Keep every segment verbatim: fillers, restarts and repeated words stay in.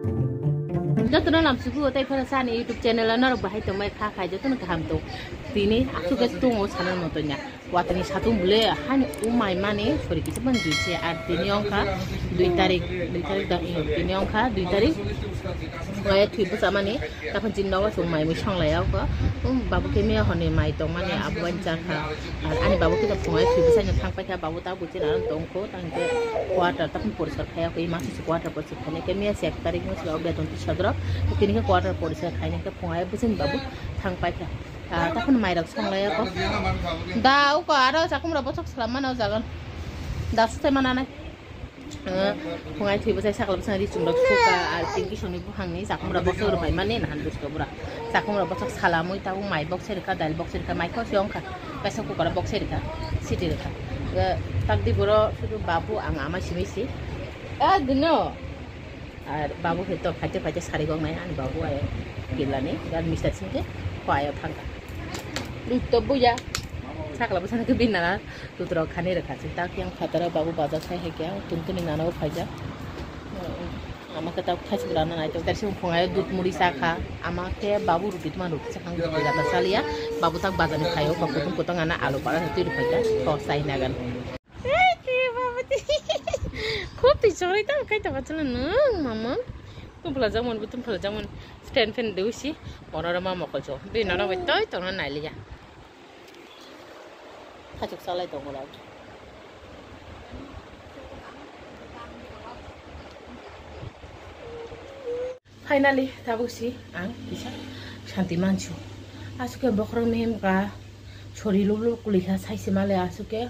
Jotono lamsuku tei phano sani YouTube channel o norok bahai tongmai kha khai jotono kaham tong. Tini aswk khe tongo sana no tonya. Watani satung bwle hani umai mani sori kisa ban jui se ar tini ongkha dui tarik, dui tarik da, tini ongkha dui tarik. Waya thui bwsa mani tapan jin nogo sung mai mui songlai ya ko. Um, babu khe miya honi mai tong mani abu bai jakha. Ar ani babu khe phungai thui bwsa no thang paikha, babu ta buchi na tong ko tang khe quarter tapan porisar khaya ko ima sisi quarter porisar khani khe miya se ek tarik no sila beton tisodro. Tini khe quarter porisar khaini khe phungai bwsani babu thang paikha. Ah, takhwno mairok songlai ako. Da, uko aro chakhumrok bwswk salam mano o jaga. Da, swtai mananai. Ah, phungai thwi bwsai sakla bwsai ri chumrok suka, ar pinki songni buphangni chakhumrok bwswk rwbai mani nahan bwswk bwra. Chakhumrok bwswk salamwi tabuk mai box rwkha, dail box rwkha, mai khorsi ongkha. Kaisa kukora box rwkha, siti rwkha. Ah, takdi boro sudu babu ang ama simi si. Ah, dino. Ar babu khe to phaite phaite sari gok nai ani babu ayo kilani gan mister singke ko ayo thangka. Lutto buya sakla bwsano khe binana tutrok khani rwkha se tak yang phataro babu bazar khai hai khe ang tun tuni nana o phaijak. Ama khe tak thaisuk rana nai tok tersi phung ayo dut muri sakha ama khe babu ruti tuma ruti sakha ang ruti rata saliya babu tak bazar ni phaio kok kutung kutang ana alu para twi rwkha ko sai nagan. Ei, twi baba twi. Khub twi chongrwi tamo kai tongma chwla nwng, mama. Tum phalajak mani, tum phalajak mani. Stand fan deui si, bono rw ma mokol chw. Bini nana bai twi tongna nailiya. Khachuk salai tongo rok. Finally, tabuk si ang kisa santi mansu. Aswk khe bokhorok mihim ka sori lub lub kwlwi kha, sai se male aswk khe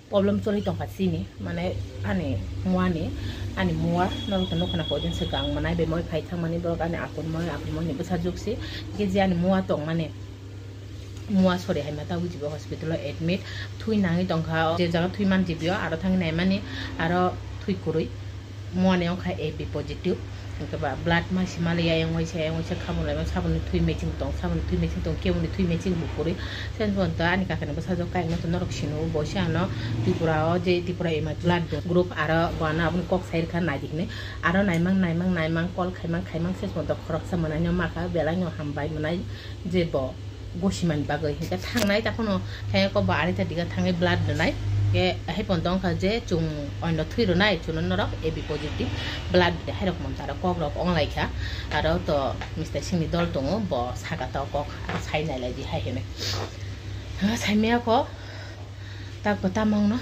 problem choli tong kha chini, mane ani mua ni, ani mua norok to nukha na koi din se gang manai bemoi phai thang mani borok ani apun moi, apun moi ni bwsa juk si, hwnkhe je ani mua tong mani. Mua sori hai ma tabuk jibo hospital o admit, thui nangwi tong kha, je jaga thui man jibo aro thangwi nai mani, aro thui kwrwi, mua ni wngkha A B positive, hwnkhe ba blood ma si maliya, ayang waisa, ayang waisa khabung laimang, saboni thui matching tong, saboni thui matching tong, keboni thui matching bo kwrwi, se bo to ani kaka ni bwsajwk kayang no to norok sino, bo se ano Tripura o je Tripura ema blood group, aro bo ano aboni kok sai rwkha nai di hinwi, aro naimang, naimang, naimang, call khaimang, khaimang, se bo to khoroksa mwnai no ma kha, belai no hambai mwnai. Je bo gosimani bagwi hinkhe thangnai, takhwno thangya kok bo arita diga thangwi blood rwnai. Khe hai pono wngkha je chwng oino thwi rwnai, chwngno norok A B positive blood rwnai, hairok monta rok kok rok onglaikha. Aro to Mister Singh ni dol tongo, bo saka to kok sai nailai di hai hinwi. Saimaya kok. Tak bo tamo wngno.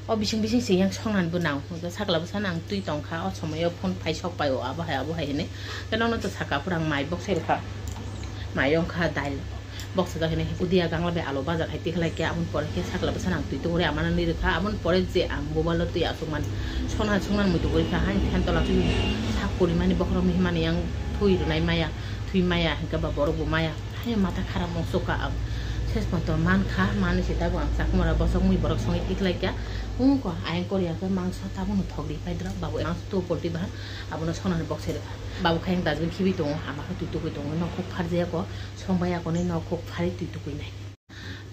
O bising bising se yang songnani bo nang. Hwnkhe sakla bwsano ang twi tongkha. O somoyo phone phai sok pai o abo hai abo hai hinwi. Khe nono to saka phuru ang mai boksai rwkha. Mai wngkha dail boksajak hinwi. Udia gangla bai alo bajak hai tikhlai khe aboni pore khe sakla bwsano ang twi tongri amano nwi rwkha. Aboni pore je ang mobile o twi aswk man songna songna mui tongri kha. Haini phan tola twi sak porimani bokhorok ni himani yang thui rwnai maya. Thui maya hinkhe ba borok bo maya. Hai mata kharap mung sukha ang. Ses pon to man kha, mani se tabuk ang chakmara bosok mui borok songwi tiklai kha. Wngkha ayang koria khe mangso tabukno thok ri phai dra, babu mangso tu polti bahan, abono sonani boksai rwkha. Babu khe ayang dustbin khibi tongo, ama khe twi tukui tongo, nok kuk pharjaya kho, song bai ya kho ni nok kuk phari twi tukui nai.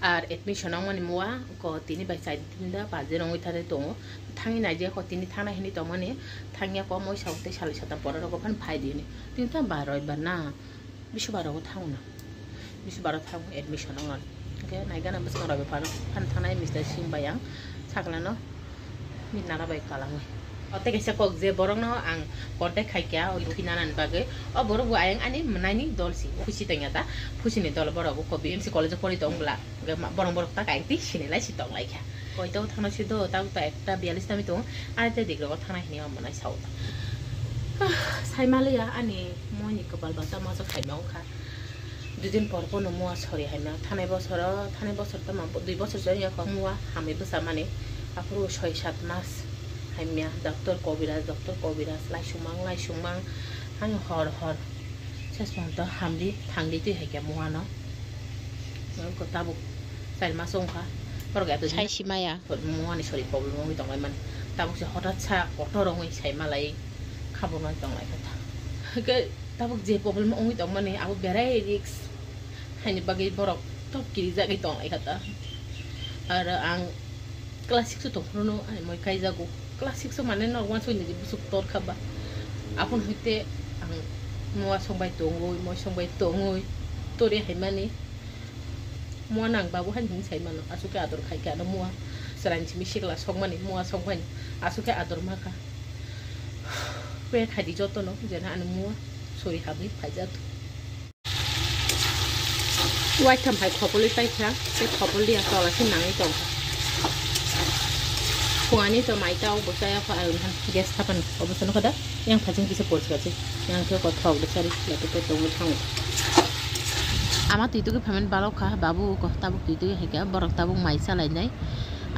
Ar admission wngmani mua ko tini bai chai tinda baje rwngwi thari tongo. Thangwi naijaya kho tini thangna hinwi tongmani, thangya kho moi sao tei salai sata borok rok phan phai di hinwi. Tini ta baroi ba na. Bisubaro thango na. Bisubaro thango admission wngo. Hwnkhe naigana bwskango rw phano phan thanai Mister Singh bai ang saklano nara bai kalangwi. O tei kaisa kok je borokno ang contact khai kha, o twi nanani bagwi. O borok bo ayang ani mwnaini dol si, phusi tongya ta, phusini dol borok bo B M C college o pori tong bwla. Hwnkhe ma-, borok borok ta kaiyang twi sinilai si tong lai kha. Koito thangna si do, tabuk ta ekta biyalish tami tongo, ani tei digrok o thangna hini omo nai sao ta. Sai maliya ani moi ni kwpal ba tamo aswk hai ma wngkha. Dui din por por no mua sori hai ma. Thanai bosor o, thanai bosor tamo dui bosor se wngya kho mua hamwi bwsa mani. Aphuru soi sat mas hai ma. Doctor kobiraj, doctor kobiraj, laisung mang, laisung mang. Ang hor hor. Ses pon to hamdi, thangdi twi hai khe mua no. Tabuk char mas wngkha. Borok eto sai si maya. Mua ni sori problem wngwi tong lai mani. Tabuk se hothat sa kotor wngwi sai malai khabur wngwi tong lai kha. Hwnkhe tabuk je problem wngwi tong mani abo berai risk. Haini bagwi borok top kirijagwi tong lai kha ta. Aro ang class six o tong phuru no ani moi kaijago. Class six o mane norok uansuk ni busuk tor kha ba. Aboni hwnkhe ang mua songbai tongwi, moi songbai tongwi, tori haimani. Mua nang babu hai hinwi sai mano, aswk khe ador khai khe ano mua chwraini simi sikla songmani, mua songmani, aswk khe ador ma kha. Khe khai di jotono, jena ani mua sori habwi phaijak. Waitham hai khopolwi paikha, tei khopol dia tola se nangwi tongkha. Phungani to mai tao bo chaya kha, ang gas thapan obo sano kada, yang phajing kisa porchka se, yang khe kothok de chari, lati to tongo thango. Ama twi tugwi phaimani balok kha, babu ko tabuk twi tugwi hai kha, borok tabuk mai salai nai.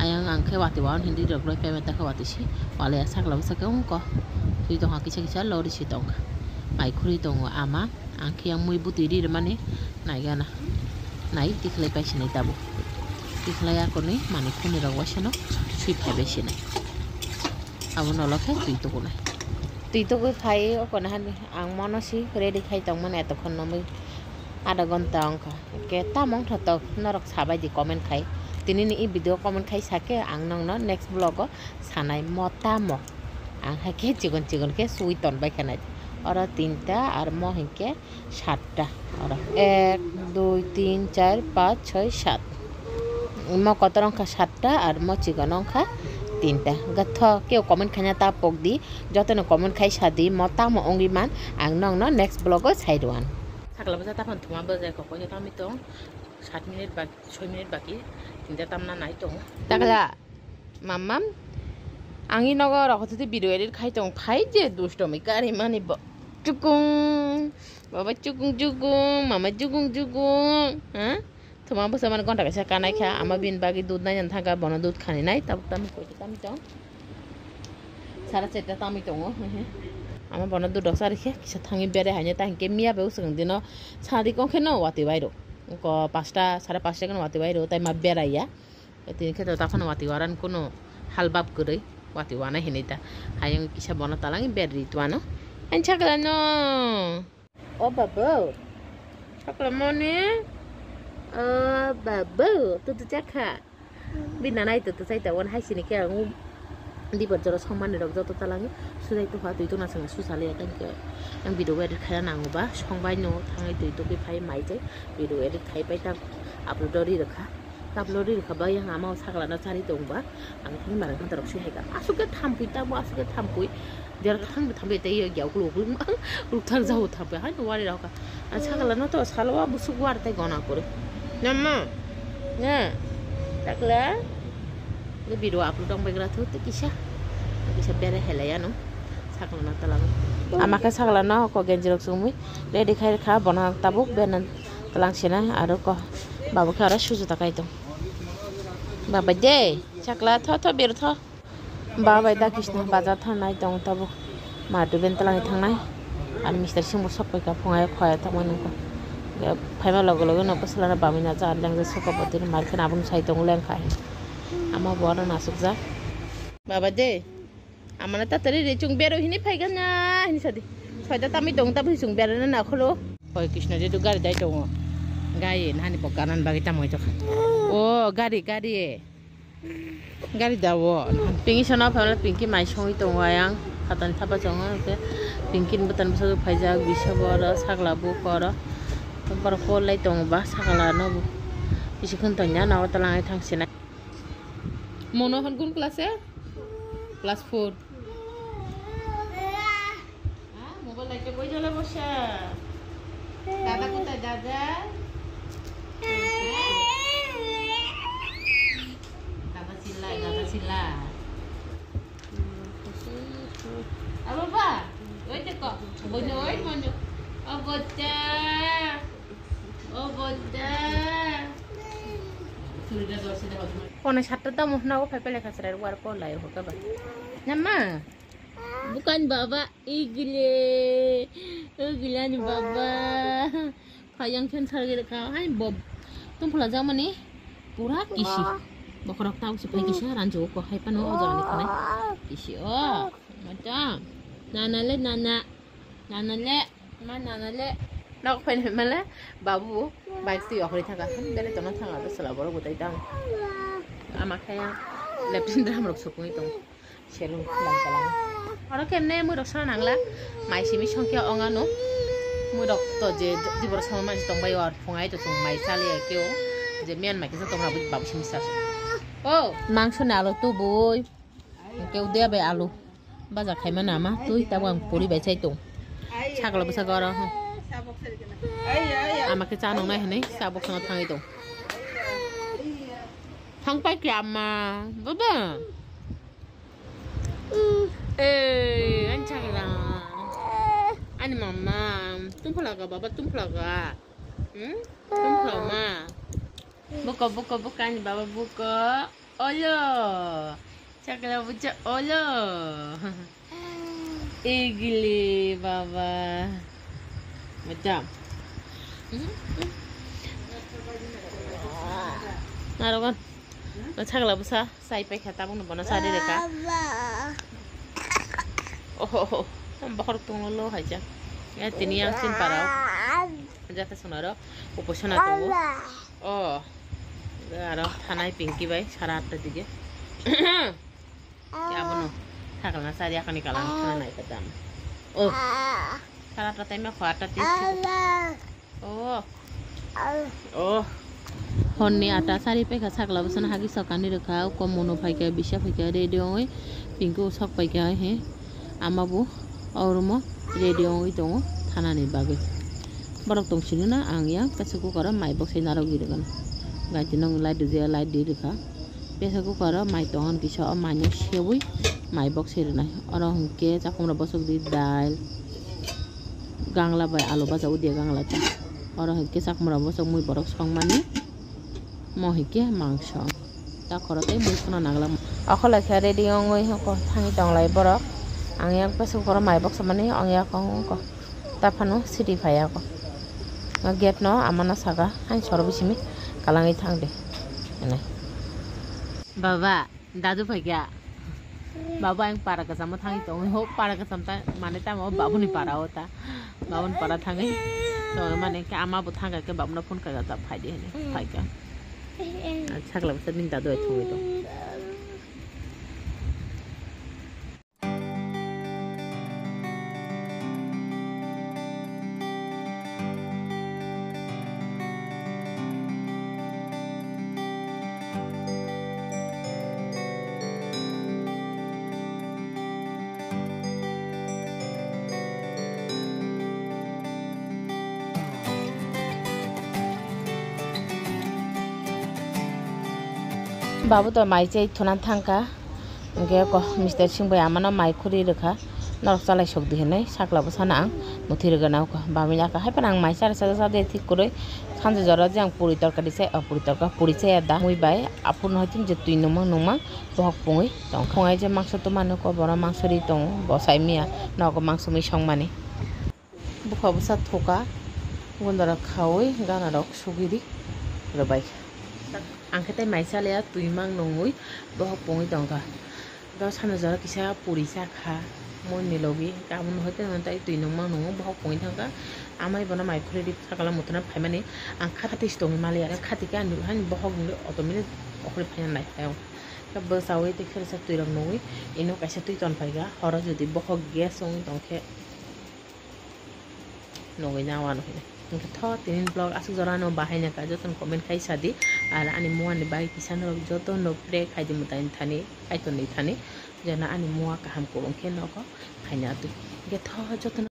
Ayang ang khe watwi wahan hindi rok roi phaima ta kha watwi si, walai ya sakla bwsa khe wngko. Twi tongkha kisa kisa lori si tongkha. Mai khurwi tongo ama. Ang khe yang mui bwtwi ri rwmani naigana. Nai tikhlai pai sinai tabuk. Tikhlai akorni manwi khuni rok waisano sui phai bai sinai. Abo nolo khe twi tukunai. Twi tugwi phai okona hani ang mono si ready khai tongmani etokhon no mui adha ghonta wngkha. Hwnkhe tamo wngthotok norok sabai di comment khai. Tini ni i video comment khai sakhe ang nongno next vlog o sanai mo tamo. Ang hai khe chikon chikon khe sui ton bai kha nai. Oro tinta ar mo hinkhe satta. Oro ek, dui, tin, char, panch, choi, sat. Mo kotor wngkha satta ar mo chikon wngkha tinta. Gatho keo comment khaina ta pok di. Jotono comment khai sa di mo tamo wngwi man. Ang nongno next vlog o sai rwan. Sakla bwsa taphano thuma bwsa kok koi tami tong. Sat minute baki, soi minute baki. Tinta tamna nai tong. Takla. Mamam, ang i nogo rok hote video edit khai tong phai je dustomi kari mani bo. Chukung, baba chukung chukung, mama chukung chukung, ha? Thuma bwsa mani gonta kaisa kanai kha, ama bini bagwi dud nai thangkha, bono dud khani nai, tabuk tamo koi tamo tong. Sara cheta tamo tongo, he he. Ama bono dud rok sari khe, kisa thangwi bere haino ta hinkhe miya bai usukang dino sadi kong khe no watwi bai rw. Ko pasta, sare pasta khe no watwi bai rw, tai ma berai ya. Tini khe to taphano watwi waran kuno hal bab kwrwi watwi wana hinwi ta. Hayung kisa bono talangi berri twano. Ang chakla no. O babu. Chakla moni. O babu. Tutu chakha. Bina nai tutu chai ta wan hai sini khe ang. Dibor jora songmani rok joto talangi. Sujai tuha twi tuna sanga susali ya tang khe. Ang video edit khaina nango ba. Songbai no thangai twi tugwi phai mai jai. Video edit khai pai ta. Upload ri rwkha. Tablo ri kha ba yang ama o sakla no chari tong ba. Ang thani marang khan rok si hai ka. Asuk ke thampui tamo asuk ke thampui. Jera thang thang be tei ya gyau kulu kulu. Ruk thang jau thang be hai no wari rok ka. A sakla no to salwa busuk war tei gona kore. Namma. Na. Takla. Ni video upload dong begra thu te kisa. Kisa bere helaya no. Sakla no tala. Ama ke sakla no ko genji rok sumui. Ready khai kha bona tabuk bena. Talang sina aro ko babu khe aro suju ta kai tong. Baba de chakla tho tho bir tho. Baba bai da kisna bazar thangnai tong tabo. Ma duben talang thangnai. Ar mister singbo sok pai ka phungai khoya tamo nungko. Phaima logo logo no bwsala na bamina ja lengja soka botir mar khna abung sai tong leng khai. Ama bo aro nasuk ja. Baba de. Amana tatari ri chwng bero hini phai gana hini sadi. Soita tami tong tabi chwng bero na nakholo. Hoi Krishna je tu gari dai tongo. Gai nani bo kanan bagi tamoi to. O gari gari. Gari dawo. Pinki sono phamla pinki mai songwi tongo ayang. Khatan thapa chongo ke. Pinki ni bwtan bwsa phai jak bisa boro sakla bu koro. Boro call lai tongo ba sakla no bu. Bisi khun tong ya nawa talang ai thang sinai. Mono hon kun class e? Class four. Ah, mobile laike boi jole bose. Dada kotai dada? Dada chilla, dada chilla. Abo ba, oi te ko, bono oi bono. O bocha. O bocha. Kono satta tamo hwna o phai pele khasra war ko lai ho ka ba. Namma. Bukan baba igile. Igile ani baba. Phayang khen sargi kha hai bob. Tum phula jamani pura kisi. Bokhorok tau si phai kisi ranjo ko hai pano o jani khanai. Kisi o. Mata. Nana le nana. Nana le. Ma nana le nok phai nai male babu bike twi okhri thangkha bele tono thangkha to sala borok bo tai tang ama khe lepin dram rok sukungwi tong selung lang kalang Oro kemne mui rok sana nangla. Mai simi songkhe ongano. Mui rok to je dibor songma mansi tongbai or phungai to chung mai chali ai keo. Je miyan mai kisa tongra babu simi sa. Oh, mangso ni alo tubui. Keu dia bai alu. Baja khaima nama tui tabo ang puri bai chai tong. Sakla bwsa goro. Ama khe cha nongnai hinui sa boksano thangwi tong. Thangpai khe ama. Baba. Eh, ani chakla. Ani mama. Tum phlaga, baba, tum phlaga. Hmm? Tum phlaga ma. Buko, buko, buko, ani baba, buko. Olo. Chakla bucha, olo. Igili, baba. Macam. Narogan. Chakla busa. Sai paikha tabukno bono sari rwkha. Oho, oho, bokhorok tonglo lo haija. Ya tini yang sin parao. Jata sonaro uposona tongo. Oh, aro thanai Pinky bai sara atta dige. Ya bono. Thakla na sari akani kalam thana nai kadam. Oh. Sara atta time kho atta tige. Oh. Oh. Honni ata sari paikha sakla bwsano hagi sokani rwkha, uko mono phaikha, bisa phaikha, ready ongwi Pinky o sok paikha he. Ama bo o room o ready ongwi tongo thanani bagwi. Borok tong sini na ang yang pressure cooker o mai boksai narwgwi rwgano. Gaiti nong light rwjaya, light di rwkha. Pressure cooker o mai tongo kisa, o mai no sewi mai boksai rwnai. Oro hwnkhe chakhumra bosok di dal. Gangla bai alu baja udia gangla ta. Oro hwnkhe chakhumra bosok mui borok songmani. Mo hwnkhe mangso. Ta khoro tei mui phano nangla. Okholai khe ready ongwi hwnkhe thangwi tonglai borok. Ang yak bwswk borok mai boksa mani ong yak ong ongkho. Ta phano city phai yak. Gate no amana saka hain soro bisimi kalangwi thang de. Hinwi. Baba. Dadu phaikha. Babu ang para kasamo thangwi tongo. Ho para kasam ta mane tamo babuni para o ta. Babuni para thangwi. To mane ke ama bo thangka ke babuna phone ka ta phaidi hini. Phaikha. Sakla bwsa bini dadu ai thangwi tong. Babu to mai chai thunan thangkha. Hwnkhe ko Mister Singh bai amano mai khuri rwkha, norok chalai sok di hinwi sakla bwsano ang muthwi rwgana wngkha. Bamwi aka hai phano ang mai chara chara chade thik kwrwi sanjak jora je ang puri torkari chai, o puri torka, puri chaya da mui bai aphuru hai je twi nungmang nungmang bohok pungwi tongkha. Phungai je mangso twmani ko bono mangso ri tongo, bo sai miya nogo mangso mui songmani. Bukha bwsa thoka, gundara khaui ganarok sugwi ri rwbai. Ang khe tei mai chaliya twi mang nungwi bohok pungwi tongkha. Bo sanjak jora kisa puri chakha, mui ni logi, aboni hoi tei twi nungmang nungo bohok pungwi thangkha. Amai bono mai khuri ri sakala muthuna phaimani ang kha khati si tongwi maliya, khati khe ani haini bohok ni automatic okhori phaina nai phaio. Khe bwchaui tei khersa twi rok nungwi ino kaisa twi ton phaikha, horo jodi bohok gas wngwi tongkhe. Nugui na wano hino. Hwnkhe tho tini vlog aswk jora no bahai nangkha jotono comment khai sadi. Ar ani mua ni bai kisa norok jotono pray khai di mwtai thani, kaitor ni thani. Jena ani mua kaham kubun khe nogo khaina twi. Hwnkhe tho jotono